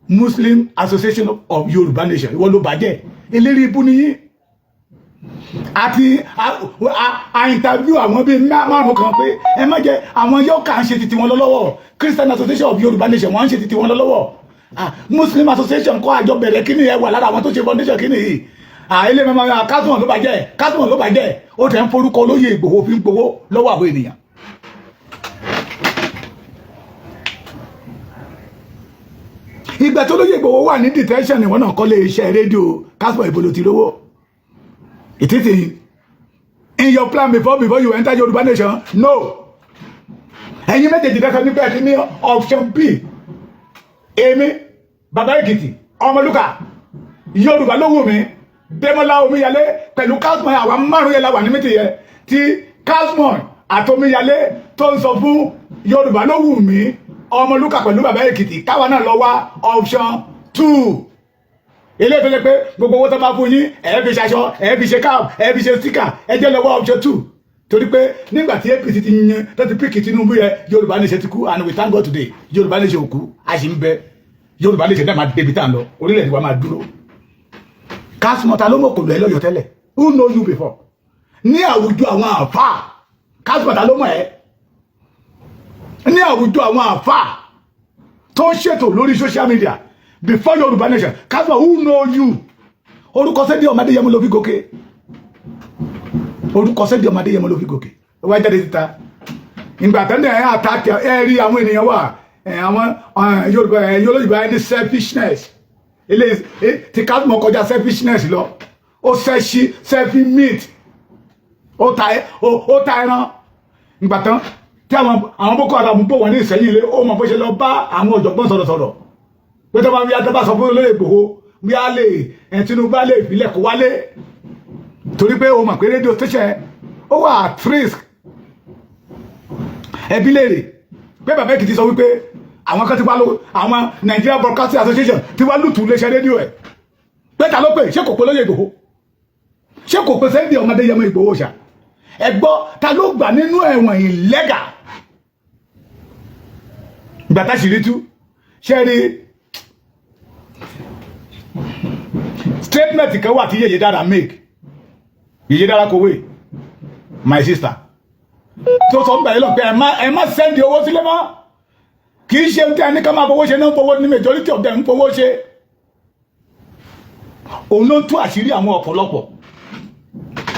Muslim Association of Yorùbá Nation, ìwọ ló bàjẹ́. Eléré ibú ni yín. Àti a interview àwọn bíi márùn kan pé ẹ má jẹ àwọn yóò kà ń ṣe titi wọn lọ́wọ́. Christian Association of Yorùbá Nation, wọ́n ń ṣe titi wọn lọ́wọ́. Muslim Association kọ́ àjọ bẹ̀rẹ̀ kíní ẹ wà lára àwọn tó ṣe foundation kíní yìí. Ilé mẹ́ma Kasmo ló bàjẹ́, Kasmo ló bàjẹ́. Ó tẹ̀ ń forúkọ olóyè Ìgbòho fi ń gbowó lọ́wọ́ àwọn ènìyàn. Ìgbà tó lóyè Ìgbòho wà ní detention ni wọ́n náà kọ́lé iṣẹ́ rédíò. Kasmo, ìbò ló ti rówó? It is in your plan before you enter Yorùbá Nation? No. Ẹ̀yin méjèèjì dẹ́sẹ̀ nígbà tí ní option B. Èmi, Bàbá Èkìtì, Ọmọlúkà, Yorùbá ló wù mí, Dẹ́mọ́lá Omíyalé pẹ̀lú Kasmo, àwa márùn yẹn la wà ní mítì yẹn tí Kasmo àtOmíyalé tó ń sọ fún Yorùbá ló wù mí, Ọmọlúkà pẹ̀lú Bàbá Èkìtì, káwa náà lọ wá option 2. Ilé tó ṣe pé gbogbo owó tó bá fún yín, ẹ fi ṣaṣọ, ẹ fi ṣe cap, ẹ fi ṣe sticker, ẹ jẹ́ lọ́wọ́ option 2, torí pé nígbà tí APC ti yan tó ti pick Tinubu yẹ, Yorùbá Nation ti kú. And we thank God today, Yorùbá Nation ò kú, a sì ń bẹ. Yorùbá Nation náà máa débi tá à ń lọ, orílẹ̀-èdè wa máa dúró. Kasmo, ta ló mọ̀ kò lọ ẹ lọ́yọ̀ tẹ́lẹ̀? Who know you before ní àwùjọ àwọn àfáà? Kasmo, ta ló mọ̀ ẹ́ ní àwùjọ àwọn àfáà tó ń ṣètò lórí social media before Yorùbá Nation? Kasmo, who know you? Orúkọ Sunday ọmọdé yẹn mo ló fi gòkè, orúkọ Sunday ọmọdé yẹn mo ló fi gòkè. Ó wá jáde síta ìgbà tẹ́lẹ̀ ẹ̀ àtàkì ẹ̀ rí àwọn ènìyàn wà ẹ̀ àwọn Yorùbá ẹ̀ Yorùbá ẹ̀ ní selfishness ilé tí Kasmo kọjá selfishness lọ. Ó sẹ́ṣí selfie meat, ó ta ẹran. Ìgbà tán tí àwọn Boko Haram bò wọ́n ní Ìsẹ́yìn ilé, ó mọ̀ bó ṣe lọ bá àwọn ọ̀jọ̀gbọ́n sọ̀rọ̀sọ̀rọ̀ pé tó bá ń bí adébá sọ fún olóyè Ìgbòho bí a lè ẹ̀ Tinubu á lè ìpìlẹ̀ kó wálé, torí pé o mọ̀ pé rédíò station ó wà at risk. Ẹbí léèrè pé Bàbá Èkìtì sọ wípé àwọn kan ti wá ló àwọn Nigeria Broadcasting Association ti wá lùtù iléeṣẹ́ rédíò ẹ̀, pé ta ló pè? Ṣé kò pé lóye Ìgbòho? Ṣé kò pé Sunday ọmọdé yẹmọ Ìgbòho ṣá? Ẹ gbọ́, ta ló gbà nínú ẹ̀wọ̀n illegal ìgbà tá sì rí tú? Ṣé rí statement kan wà tí Yèyé Dára make, Yèyé Dára kòwé, my sister, tó sọ ń bẹ̀rẹ̀ lọ pé ẹ má send owó sílẹ̀ mọ́. Kì í ṣe tí a ní ká máa fowó ṣe náà ń fowó ní, majority of them ń fowó ṣe. Òun ló ń tú àṣírí àwọn ọ̀pọ̀lọpọ̀,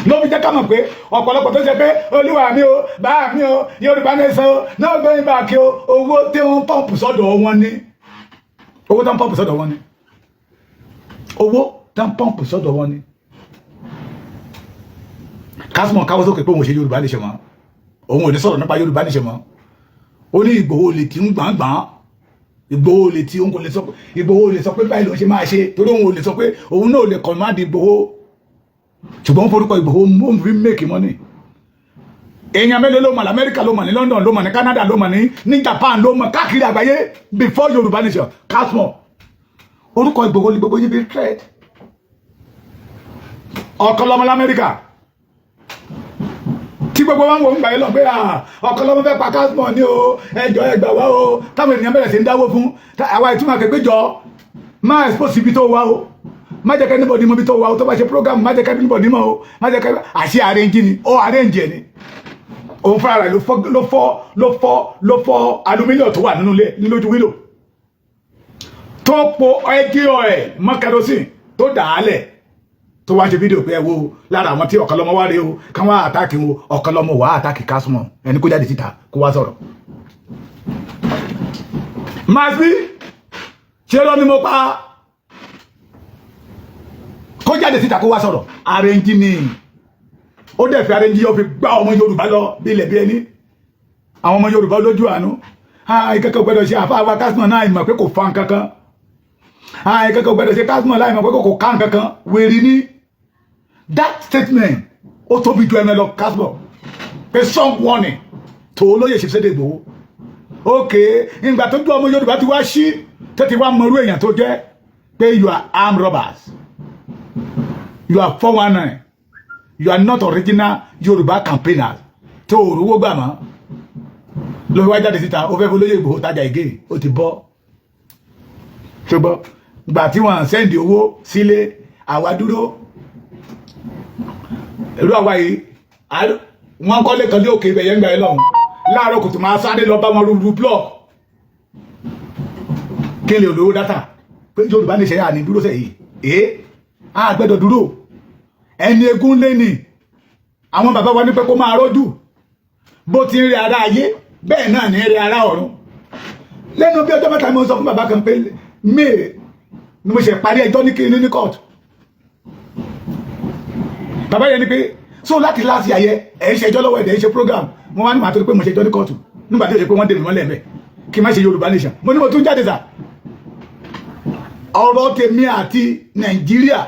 ló fi jẹ́ ká mọ̀ pé ọ̀pọ̀lọpọ̀ tó ṣe pé olúwa mi o, bá mi o, Yorùbá Nation o, náà gbẹ̀yìn bá kí o, owó tí wọ́n pump sọ́dọ̀ wọn ní, owó tó ń pump sọ́dọ̀ wọn ní, owó tó ń pump sọ́dọ̀ wọn ní. Kásìmọ̀ káwọ́ sókè pé òun ò ṣe Yorùbá Nation mọ́, òun ò ní sọ̀rọ̀ nípa Yorùbá Nation mọ́. Ó ní Ìgbòho lè tí ń gbàngbàn, Ìgbòho lè tí òun kò lè sọ pé Ìgbòho lè sọ pé báyìí ló ń ṣe máa ṣe, torí òun ò lè sọ pé òun náà ò lè command Ìgbòho, ṣùgbọ́n ó forúkọ Ìgbòho ó fi make money. Èèyàn mélòó ló mọ̀ ní Amẹ́ríkà, ló mọ̀ ní London, ló mọ̀ ní Canada, ló mọ̀ ní Japan, ló mọ̀ káàkiri àgbáyé before Yorùbá Nation? Kásmọ̀, orúkọ Ìgbòho ní gbogbo yìí fi trade. Ọ̀kan lọ́mọ lamẹ́ríkà tí gbogbo wọn wò ń gbà yín lọ pé ọ̀kan lọ́mọ fẹ́ pa Kásmọ̀ ní o, ẹjọ́ ẹgbà wá o, táwọn ènìyàn bẹ̀rẹ̀ sí ń dáwó fún àwa. Ìtumọ̀ àkẹ́gbẹ́ jọ máa expose ibi tó wá o, má jẹ́ kí anybody mọ ibi tó wá o. Tó bá ṣe program, má jẹ́ kí anybody mọ̀ o, má jẹ́ kí àṣẹ arrange ni ó arrange ẹ̀ ni. Òun fúnra rẹ̀ ló fọ́ ló fọ́ ló fọ́ ló fọ́ aluminium tó wà nínú ilé lójú window, tó po ẹgí ẹ̀ mọ́ kerosene tó dà á lẹ̀, tó wá ṣe fídíò pé ẹ wo lára àwọn tí Ọ̀kanlọ́mọ wá rí o, kán wá attack wo. Ọ̀kanlọ́mọ wá attack Kásùmọ̀, ẹni kó jáde síta kó wá sọ̀rọ̀. Máa sí ṣé lọ ni mo pa, kó jáde síta kó wá sọ̀rọ̀. Arrange ni ó dẹ̀ fi arrange yóò fi gbá ọmọ Yorùbá lọ bí ilẹ̀ bí ẹni. Àwọn ọmọ Yorùbá lójú àánú, ìkẹ́kọ̀ọ́ gbọ́dọ̀ ṣe àfáàfáà Kásùmọ̀ náà, ìmọ̀ pé kò fa nǹkan kan. Ìkẹ́kọ̀ọ́ gbọ́dọ̀ ṣe Kásùmọ̀ láì mọ̀ pé kò ká nǹkan kan. Wèrè ní that statement, ó tóbi ju ẹnu ẹ lọ. Kásùmọ̀ pé strong warning tó olóyè ṣe Sunday Igboho. Ok, ìgbà tó dún ọmọ Yorùbá ti wá sí Tó ti wá mọrú èèyàn tó jẹ́ pé you are armed robbers, you are 419, you are not original Yorùbá campaigners, tó o rówó gbà mọ́ ló fi wá jáde síta. Ó fẹ́ fún olóyè Ìgbòho tajà ìgé, ó ti bọ́. Ṣùgbọ́n gbà tí wọ́n send owó sílé, àwa dúró. Irú àwa yìí, wọ́n kọ́lé kan ní òkè ibẹ̀ yẹn gbà yẹn lọ́hùn. Láàárọ̀ kùtù, máa sáré lọ bá wọn rúru block kí n lè lówó data pé Yorùbá ní ìṣẹ̀yà ní dúró sẹ́yìn. Èé, a gbẹ́dọ̀ dúró. Ẹni egún lé ní àwọn bàbá wa ní pé kó máa rọ́jú. Bó ti ń rí ara ayé, bẹ́ẹ̀ náà ní rí ara ọ̀run. Lẹ́nu bí ọjọ́ 3, mo sọ fún bàbá kan pé may ni mo ṣe parí ẹjọ́ ní kí ní court. Bàbá yẹn ni pé so láti láti ayẹ ẹ̀ ń ṣe ẹjọ́ lọ́wọ́, ẹ̀ ń ṣe program. Mo wá ní màá tó pé mo ṣe ẹjọ́ ní kóòtù nígbà tí ó ṣe pé wọ́n dè mí mọ́lẹ̀ mẹ́ kí n má ṣe Yorùbá nation. Mo ní mo tún jáde sà. Ọ̀rọ̀ tèmi àti Nàìjíríà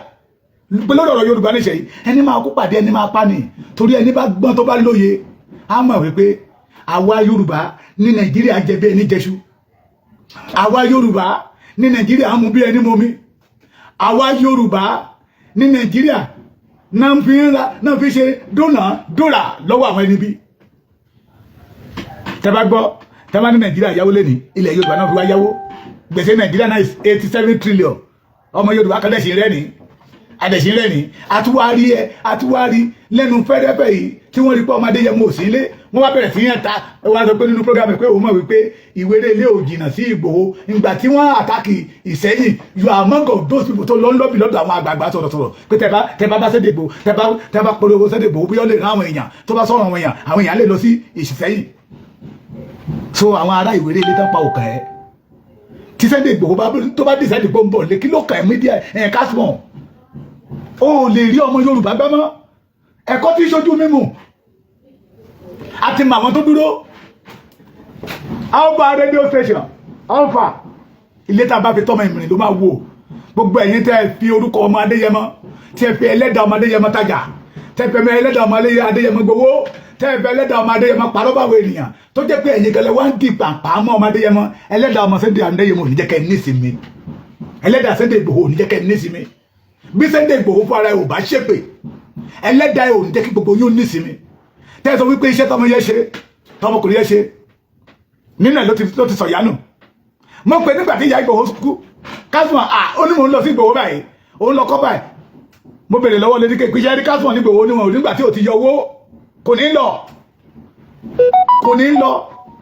pé lórí ọ̀rọ̀ Yorùbá nation yìí, ẹni máa kó pàdé ẹni máa pa ni, torí ẹni bá gbọ́n, tó bá lóye, á mọ̀ wípé àwa Yorùbá ní Nàìjíríà jẹ bí ẹni jẹṣu, àwa Yorùbá ní Nàìjíríà mú bí ẹni momi, àwa Yorùbá ní Nàìjíríà náà fi ń ra, náà fi ṣe dúnà dúnà lọ́wọ́ àwọn ẹni bí. Tẹ́ bá gbọ́, tẹ́ bá ní Nàìjíríà yáwó lé ní ilẹ̀ Yorùbá náà fi wá yáwó. Gbèsè Nàìjíríà náà is 87 trillion. Ọmọ Yorùbá kan dẹ̀sí rẹ́ ní adẹ̀sí rẹ́ ní àtúwárí ẹ àtúwárí lẹ́nu fẹ́rẹ́fẹ́ yìí tí wọ́n rí pé ọmọdé yẹn mọ̀ sí ilé, wọ́n wá bẹ̀rẹ̀ sí yẹn ta. Wọ́n sọ pé nínú program pé òun mọ̀ wípé ìwéré ilé ò jìnnà sí Ìgbòho. Ìgbà tí wọ́n attack Ìsẹ́yìn, you are among of those people tó lọ ń lobby lọ́dọ̀ àwọn àgbààgbà sọ̀rọ̀sọ̀rọ̀ pé tẹ bá bá Sunday Igboho, tẹ bá polówó Sunday Igboho, bí ó lè rán àwọn èèyàn tó bá sọ̀rọ̀ àwọn èèyàn, àwọn èèyàn lè lọ sí Ìsẹ́yìn. So àwọn ará ìwéré ilé tán pa òkàn ẹ̀ tí Sunday Igboho bá tó bá decide pé ó ń bọ̀ lé, kí ló kàn ẹ́? Media ẹ̀ kásmọ̀ ó lè rí ọmọ Yorùbá gbámọ́ ẹ̀kọ́ tí ṣojú mímu àti mọ àwọn tó dúró. Alpha radio station, Alpha ilé tá a bá fi tọ́mọ ìmìrìn ló máa wò. Gbogbo ẹ̀yin tẹ́ ẹ fi orúkọ ọmọ Adéyẹmọ, tí ẹ fi ẹlẹ́dàá ọmọ Adéyẹmọ tajà, tẹ́ ẹ fi ẹlẹ́dàá ọmọ Adéyẹmọ gbowó, tẹ́ ẹ fi ẹlẹ́dàá ọmọ Adéyẹmọ parọ́ báwo ènìyàn tó jẹ́ pé ẹ̀yin gẹlẹ́ wá ń di pàǹpà mọ́ ọmọ Adéyẹmọ, ẹlẹ́dàá ọmọ Sunday Adéyẹmọ ò ní jẹ́ kẹ́ ẹ nísìmí. Ẹlẹ́dàá Sunday Ìgbòho ò ní jẹ́ kẹ́ ẹ nísìmí. Bí Sunday Ìgbòho fún ara ẹ ò bá ṣépè, ẹlẹ́dàá ẹ ò ní jẹ́ kí gbogbo yín ó nísìmí. Tẹ́ ẹ sọ wípé iṣẹ́ tọmọ yẹn ṣe, tọmọkùnrin yẹn ṣe nínú ẹ̀ ló ti sọ̀yánù. Mo pè nígbà tí ìyá Ìgbòho kú, kásùmọ̀ à ó ní mò ń lọ sí Ìgbòho báyìí, òun lọ kọ́ báyìí. Mo bèrè lọ́wọ́ lédí kéèpé iṣẹ́ rí kásùmọ̀ ní Ìgbòho níwọ̀n nígbà tí ò ti yọ owó, kò ní lọ, kò ní lọ.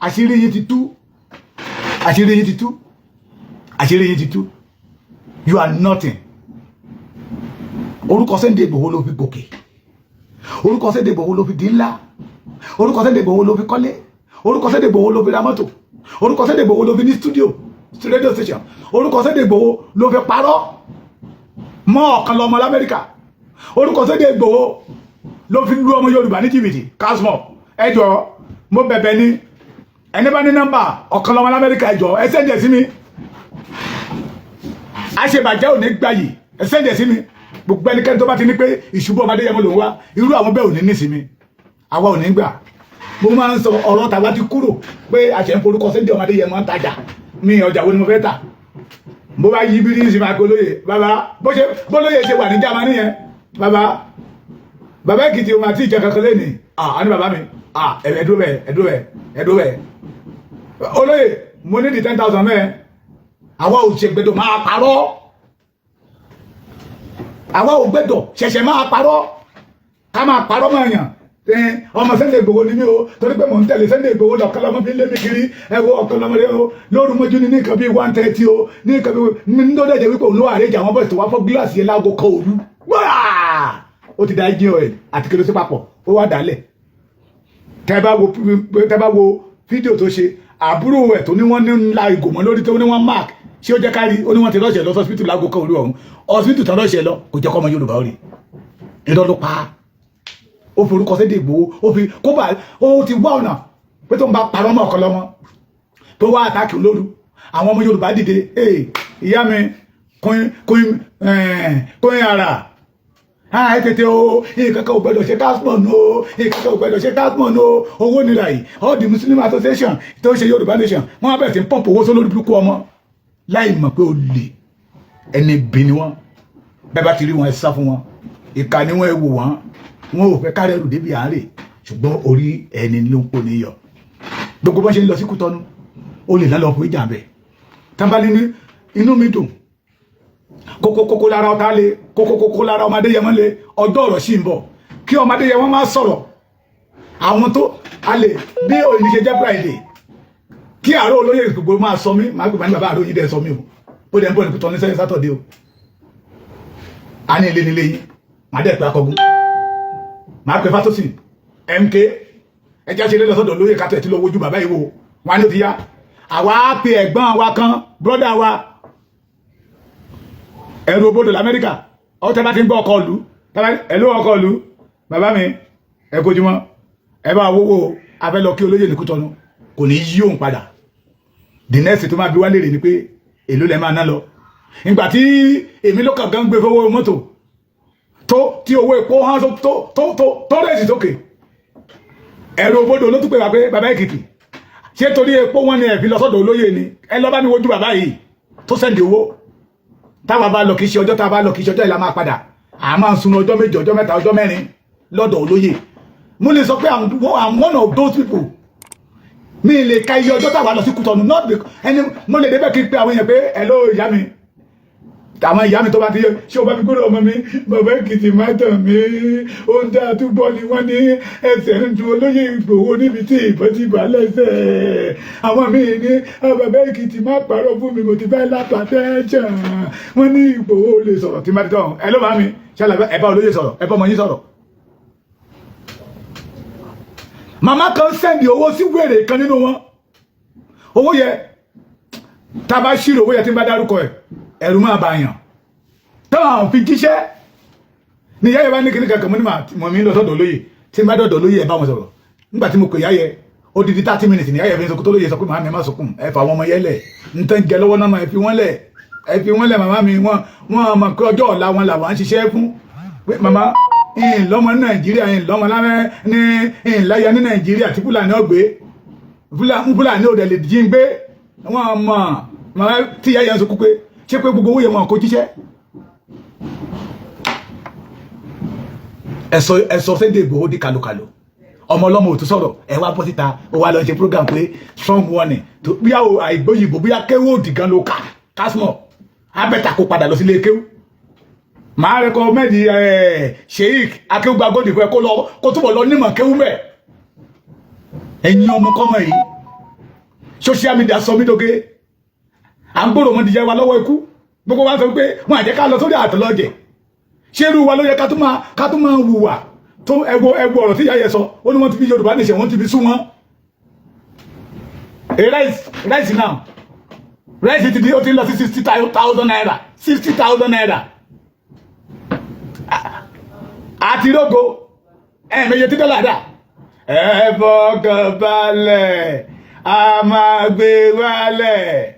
Àṣírí yín ti tú, àṣírí yín ti tú, àṣírí yín ti tú. You are nothing. Orúkọ Sunday Ìgbòho ló fi gòkè, orúkọ Sunday Ìgbòho ló fi di ńlá, orúkọ Sunday Ìgbòho ló fi kọ́lé, orúkọ Sunday Ìgbòho ló fi ra mọ́tò, orúkọ Sunday Ìgbòho ló fi ní studio, radio station, orúkọ Sunday Ìgbòho ló fi parọ́ mọ́ ọ̀kan lọ́mọ lamẹ́ríkà, orúkọ Sunday Ìgbòho ló fi lu ọmọ Yorùbá ní jìbìtì. Kásmọ̀, ẹ jọ̀ọ́, mo bẹ̀bẹ̀ ni, ẹni bá ní nọ́mbà ọ̀kan lọ́mọ lamẹ́ríkà, ẹ jọ̀ọ́, ẹ send ẹ̀ sí mi. Àṣebàjẹ́ ò ní gbàyè, ẹ send ẹ̀ sí mi. Gbogbo ẹnikẹ́ni tó bá ti ní pé ìṣubú ọmọdé yẹn mo lòún wá, irú àwọn bẹ́ẹ̀ ò ní nísinmi, àwa ò ní gbà. Mo máa ń sọ ọ̀rọ̀ tàwa ti kúrò pé àṣẹ ń forúkọ Sunday ọmọdé yẹn máa ń tajà mi. Ọjà wo ni mo fẹ́ tà? Mo bá yí bí ní ìsinmi àgọ́ bàbá bó ṣe bólóyè ṣe wà ní Jámánì yẹn. Bàbá, bàbá Èkìtì òun àti ìjà kankan lẹ́nìí. Ah, ní bàbá mi, ah, ẹ̀dúró bẹ́ẹ̀, ẹ̀dúró bẹ́ẹ̀, ẹ̀dúró bẹ́ẹ̀. Olóyè, mo ní di 10,000 mẹ́ẹ̀. Àwa ò ṣe gbẹdọ̀ máa parọ́, àwa ò gbẹdọ̀ ṣẹ̀ṣẹ̀ máa parọ́, ká máa parọ́ máa yàn. Ọmọ Sunday Igboho ni mí o, torí pé mò ń tẹ̀lé Sunday Igboho lọ́kàn lọ́mọ fi ń lé mi kiri. Ẹ wo ọ̀kan lọ́mọ rẹ o, lóru mọ́jú ní nǹkan bíi 1:30 o, ní nǹkan bíi ní tó dẹ̀jẹ̀ wípé òun ló àrẹ́jà àwọn bọ́ọ̀sì tó wá fọ́ gíláàsì yẹn láago kan òru. Ó ti da engine oil àti kerosene papọ̀, ó wá dálẹ̀. Tẹ́ bá wo fídíò tó ṣe, àbúrò ẹ̀ tó ní wọ́n ní ńlá ìgò mọ́ lórí, tó ní wọ́n mark, ṣé ó jẹ́ kárí? Ó ní wọ́n ti rush ẹ̀ lọ hospital láago kan òru ọ̀hún. Hospital tán rush ẹ̀ lọ, kò jẹ́ kọ́ ọmọ Yorùbá ó rí. Irọ́ ló pa á. Ó fi orúkọ Sunday Igboho, ó fi kó bá ó ti wá ọ̀nà pé tó ń bá parọ́ mọ́ ọ̀kan lọ́mọ tó wá attack olóru, àwọn ọmọ Yorùbá dìde. Ìyá mi kún ara ẹ tètè o. Nǹkan kan ò gbọdọ̀ ṣe casmon o, nǹkan kan ò gbọdọ̀ ṣe casmon o. Owó nira yìí, all the Muslim association tó ń ṣe Yorùbá nation, wọ́n á bẹ̀rẹ̀ sí pump owó sólórí burúkú ọmọ. Láì mọ̀ pé olè ẹni bí ni wọ́n. Bẹ́ẹ̀ bá ti rí wọn, ẹ sá fún wọn. Ìka ni wọ́n. Ẹ wò wọ́n, wọn ò fẹ́ kárẹ́rù débi àárẹ̀, ṣùgbọ́n orí ẹni ló ń pò níyọ̀. Gbogbo bọ́n ṣe ń lọ sí Kútọ́nù, ó lè lálọ́ fún ìjà bẹ́ẹ̀ tánbálí ní. Inú mi dùn. Kókókókó lára ọ̀tá le, kókókókó lára ọmọdé yẹn mọ́ le. Ọjọ́ ọ̀rọ̀ sì ń bọ̀ kí ọmọdé yẹn wọ́n máa sọ̀rọ̀. Àwọn tó a lè bí òní ṣe jẹ́ Friday, kí àárọ̀ olóyè gbogbo máa sọ mí, máa gbé ní bàbá àárọ̀ yìí dẹ̀ sọ mí o. Ó dẹ̀ ń bọ̀ ní Kútọ́nù sẹ́yìn Saturday o. A ní ilé nílé yín, màá dẹ̀ pé akọgun, màá pè Fatosin MK, ẹjẹ́ ṣe lé lọ́sọ̀dọ̀ lóye kátó ẹ̀ tí lọ wojú bàbá yìí wò wọn á ní ó ti yá. Àwa á pe ẹ̀gbọ́n wa kan, brother wa, ẹ̀rù obodò lamẹ́ríkà. Ọ̀tẹ́ bá ti ń gbọ́ ọkọ̀ ìlú, ẹ̀lú ọkọ̀ ìlú, bàbá mi, ẹ kojúmọ́, ẹ bá wówó abẹ́ lọ kí olóyè ní Kútọ́nù. Kò ní yí òun padà. The next tó máa bí wá léèrè ni pé èló lẹ máa ná lọ. Ìgbà tí èmi ló kàn gan gbé fowó mọ́tò tó tí owó epo hàn tó rẹ̀ sí sókè, ẹ̀rù obodò ló tún pè wá pé bàbá Èkìtì, ṣé torí epo wọn ni ẹ fi lọ sọ́dọ̀ olóyè ni? Ẹ lọ bá mi wojú bàbá yìí tó send owó. Táwa bá lọ, kì í ṣe ọjọ́ tá a bá lọ, kì í ṣe ọjọ́ ìlà máa padà. À máa ń sun ọjọ́ 2, ọjọ́ 3, ọjọ́ 4 lọ́dọ̀ olóyè. Mo lè sọ pé I'm one of those people. Mi lè ka iye ọjọ́ táwa lọ sí Kútọ́nù, not because ẹni mo lè débẹ̀ kí n pe àwọn èèyàn pé hello ìyá mi, àwọn ìyá mi tó bá ti yẹ, ṣé o bá mi gbọ́dọ̀ ọmọ mi, bàbá Èkìtì má tàn mí. Ohun tí a tún gbọ́ ni wọ́n ní ẹsẹ̀ ń dun olóyè Ìgbòho níbi tí ìbọn ti bà lẹ́sẹ̀. Àwọn míì ní bàbá Èkìtì má parọ́ fún mi, mo ti fẹ́ lápàtẹ́jàn. Wọ́n ní Ìgbòho lè sọ̀rọ̀ tí má ti tọ̀ ẹ ló bá mi ṣẹlẹ̀. Ẹ bá olóyè sọ̀rọ̀, ẹ bá ọmọ yín sọ̀rọ̀. Màmá kan send owó sí wèrè kan nínú wọn. Owó yẹ, tá a bá ṣírò owó yẹ, tí n bá dárúkọ ẹ, ẹ̀rù máa bá yàn. Táwọn fi jíṣẹ́ ní ìyá yẹn bá ní kíní kankan. Mo ní mọ̀ mi lọ sọ́dọ̀ olóyè. Tí n bá dọ̀dọ̀ olóyè, ẹ bá wọn sọ̀rọ̀. Nígbà tí mo pè yá yẹ, odidi 30 minutes ní ìyá yẹ fi ń sọ tó lóye sọ pé màmá mi, má sunkún, ẹ fà àwọn ọmọ yẹn lẹ̀, ń tẹ́ ń jẹ lọ́wọ́ náà, ẹ fi wọ́n lẹ̀, ẹ fi wọ́n lẹ̀. Màmá mi, wọ́n mọ̀ pé ọjọ́ ọ̀la wọn làwọn ń ṣiṣẹ́ fún. Pé màmá ìhìn lọ́mọ ní Nàìjíríà, ìhìn lọ́mọ lábẹ́ ní ìhìn láyà ní Nàìjíríà tí Fúlàní ọ̀gbẹ́ Fúlàní ò dẹ̀ lè jí ń gbé wọn mọ̀. Màmá tí ìyá yẹn sọ pé ṣé pé gbogbo owó yẹn wọn kò jíṣẹ́. Ẹ̀sọ́ Sunday Igboho di kàlùkàlù, ọmọ ọlọ́mọ ò tún sọ̀rọ̀. Ẹ wá bọ́ síta, ó wá lọ ṣe program pé strong warning tó bíyà o. Àìgbóyìnbó bíyà kéwò òdì gan ló kà kásmọ̀ abẹ́ta kó padà lọ sílé kéwù. Màá recommend ẹ̀ Sheik akéwùgbà gòdì fún ẹ, kó lọ kó túbọ̀ lọ nímọ̀ kéwù mẹ́. Ẹ̀yin ọmọkọ́mọ yìí, social media sọ mí dóge. À ń gbòòrò mọ́dìjẹ́ wa lọ́wọ́ ikú. Gbogbo wa sọ pé wọn àjẹ́ ká lọ sórí àtọ̀lọ́jẹ̀. Ṣé irú wa ló yẹ ká tún máa hùwà tó ẹgbọ ẹgbọ ọ̀rọ̀ tí ìyá yẹn sọ? Ó ní wọ́n ti fi Yorùbá nation, wọ́n ti fi sú wọn. Rice, rice now, rice ti di, ó ti lọ sí ₦60,000, ₦60,000. Àti rógo ẹ̀ẹ̀mẹyẹ tí dọ́là dà. Ẹ fọkàn balẹ̀, a máa gbé wálẹ̀.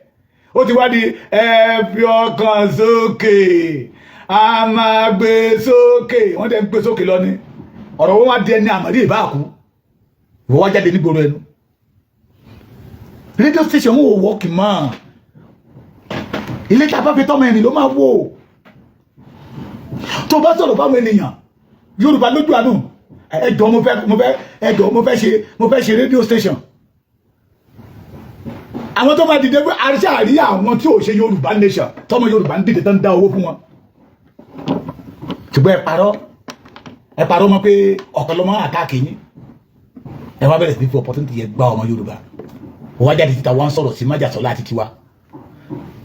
Ó ti wá di ẹ fi ọkàn sókè, a máa gbé sókè. Wọ́n dẹ̀ ń gbé sókè lọ ní ọ̀rọ̀ wọn wá di ẹni àmọ́rí ìbáàkú. Ìwọ wá jáde nígboro ẹnu. Radio station wọn ò wọ́ọ̀kì mọ́. Ilé tá a bá fi tọ́mọ ẹni ló máa wò. Tó bá sọ̀rọ̀ fáwọn ènìyàn Yorùbá lójú àánú, ẹjọ́ mo fẹ́ ẹjọ́ mo fẹ́ ṣe radio station. Àwọn tó máa dìde pé àríṣà àrí, àwọn tí ò ṣe Yorùbá nation, tọmọ Yorùbá ń dìde tán, dá owó fún wọn. Ṣùgbọ́n ẹ parọ́ mọ́ pé ọ̀kan lọ́mọ àtàkì yín. Ẹ wá bẹ̀rẹ̀ sí fi opportunity yẹn gbá ọmọ Yorùbá. Wọ́n wá jáde síta, wọ́n sọ̀rọ̀ sí májàsọ́lá àti tiwa.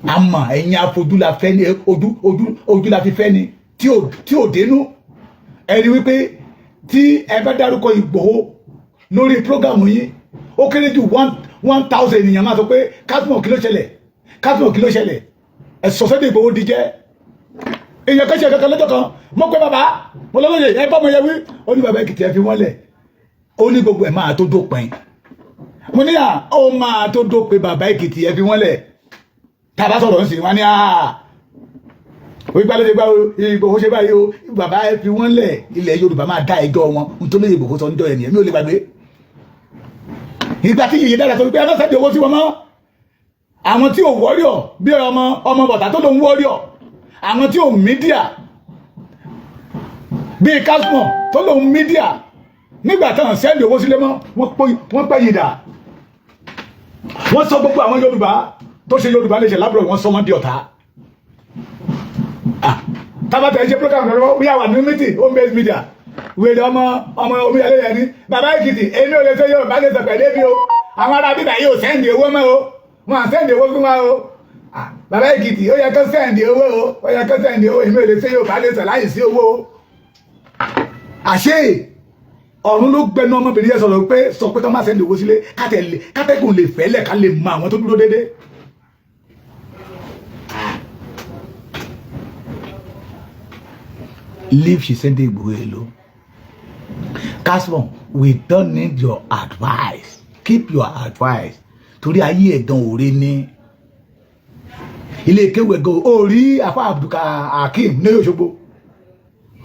Àmọ́ ẹ̀yin afojú la fẹ́ ni, ojú ojú ojú la fi fẹ́ ni tí ò dénú. Ẹ rí wípé tí ẹ bá dárúkọ Ìgbòho lórí program yín, ó kéré jù 1,000 ènìyàn máa sọ pé kásìmọ̀ kí ló ṣẹlẹ̀, kásìmọ̀ kí ló ṣẹlẹ̀. Ẹ sọ Sunday Ìgbòho di jẹ́ èèyàn kan ṣe kankan lọ́jọ́ kan. Mo pé bàbá mo lọ́lọ́yè, ẹ bá ọmọ yẹn wí. Ó ní bàbá Èkìtì, ẹ fi wọ́n lẹ̀. Ó ní gbogbo ẹ̀ máa tó dópin. Mo ní à ó máa tó dópin. Bàbá Èkìtì, ẹ fi wọ́n lẹ̀. Tá a bá sọ̀rọ̀ ń sìn wọ́n ní à ìgbà ló ṣe gbá Ìgbòho ṣe báyìí o. Bàbá, ẹ fi wọ́n lẹ̀. Ilẹ̀ Yorùbá máa dá ẹjọ́ wọn. Nítorí Ìgbòho sọ níjọ́ yẹn nìyẹn, mi ò lè gbàgbé ìgbà tí yìí dára sọ wípé ẹ má send owó sí wọn mọ́. Àwọn tí ò warrior bí ọmọ ọmọ bọ̀tà tó ló ń warrior, àwọn tí ò media bíi Kasmọ̀ tó lòun media, nígbà táwọn send owó sílé mọ́, wọ́n pẹ́ yìí dà. Wọ́n sọ gbogbo àwọn Yorùbá tó ṣe Yorùbá lè ṣe lábúrò, wọ́n sọ wọ́n di ọ̀tá. Tábàtà ẹ ṣe program lọ́wọ́ bí àwọn ní meeting, home based media, wèrè ọmọ ọmọ omíyalé yẹn ní bàbá Èkìtì, èmi ò lè ṣe Yorùbá lè sọ pẹ̀lú èmi o. Àwọn ará bíbá yóò send owó mọ́ o, wọn à send owó fún wa o. Bàbá Èkìtì, ó yẹ kó send owó o, ó yẹ kó send owó. Èmi ò lè ṣe Yorùbá lè sọ láì sí owó o. Àṣé ọ̀run ló gbẹnu ọmọbìnrin yẹn sọ̀rọ̀ pé sọ pé ká má send owó sílé, kátẹ́gùn lè fẹ́lẹ̀, ká lè mọ àwọn tó dúró déédéé. Leave Sunday Igboho alone. Kasmon, we don't need your advice. Keep your advice. Torí ayé ẹ̀gàn òre ní ilé kéwù ẹ̀gàn orí afa Abdulhakeem ní Òṣogbo,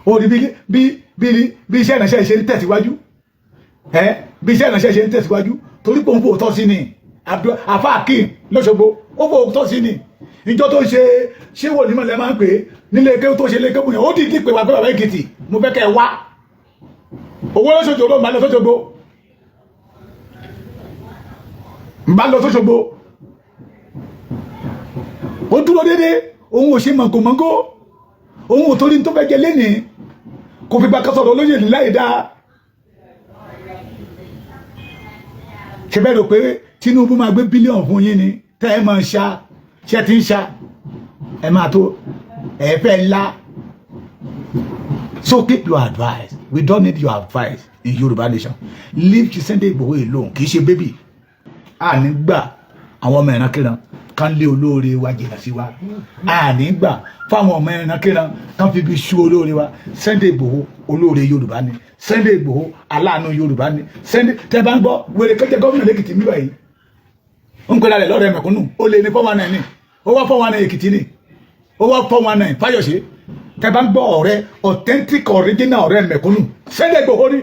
orí bí bí bí bí iṣẹ́ ìránṣẹ́ ṣe ń tẹ̀síwájú ẹ, bí iṣẹ́ ìránṣẹ́ ṣe ń tẹ̀síwájú, torí pé òun fò tọ́ sí ni. Afa Hakeem lọ́ṣogbo, ó fò tọ́ sí ni. Ìjọ tó ń ṣe, ṣé wò ní mọ̀lẹ́ máa ń pè é nílé kéwù tó ṣe lé kéwù yẹn, ó dìídì pé wà pé bàbá Èkìtì, mo fẹ́ kẹ́ ẹ wá owó lọ́sọ̀jọ́ ló ń bá lọ sọ́jọ́gbó, ń bá lọ sọ́jọ́gbó. Ó dúró dédé, òun ò ṣe mọ̀gòmọ́gó, òun ò torí tó fẹ́ jẹ lénìí kò fi gbà kan sọ̀rọ̀ olóyè ní láì dáa. Ṣe bẹ́ẹ̀ rò pé Tinubu máa gbé bílíọ̀nù fún yín ni tẹ́ ẹ máa ń ṣá ṣe ti ń ṣá ẹ máa tó ẹ fẹ́ lá. So keep your advice. We don't need your advice in Yorùbá nation. Leave Sunday Igboho alone. Kì í ṣe baby. A ní gbà àwọn ọmọ ìrankíran kan lé olóore wa jìnnà sí wa. A ní gbà fáwọn ọmọ ìrankíran kan fi bí sú olóore wa. Sunday Igboho, olóore Yorùbá ni Sunday Igboho, aláàánú Yorùbá ni Sunday. Tẹ bá ń gbọ́ wèrè kẹjẹ gómìnà lẹ́kìtì mi báyìí ń pera rẹ̀ lọ́rẹ̀ mẹ̀kúnnù, ó lé ní 419 ní, ó wá 419 Èkìtì ni, ó wá 419 Fáyọ̀ṣe. Tẹ bá ń gbọ́ ọ̀rẹ́ authentic, original ọ̀rẹ́ mẹ̀kúnnù, Sunday Igboho ni,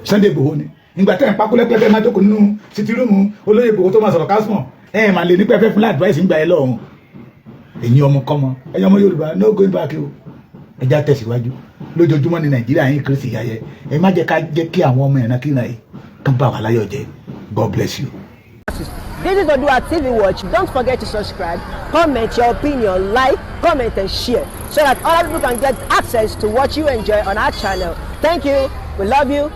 Sunday Igboho ni. Ìgbà tẹ́ ń pákúlẹ́pẹ́pẹ́ máa jókòó nínú sitting room olóyè Igboho tó máa sọ̀rọ̀ kásùmọ̀, ẹ̀ máa lè ní pẹ́pẹ́ fún advice ń gbà ẹ lọ́hùn. Ẹ̀yin ọmọ kọ́mọ, ẹ̀yin ọmọ Yorùbá, no going back o. Ẹ já tẹ̀síwájú. Lójoojúmọ́ ní Nàìjíríà yín kérésì yáyẹ. Ẹ má jẹ́ ká jẹ́ kí àwọn ọmọ ìran kíran yìí kán bá wà láyọ̀ jẹ́. God bless you. This is Odua TV Watch. Don't forget to subscribe, comment your opinion, like, comment, and share so that other people can get access to what you enjoy on our channel. Thank you. We love you.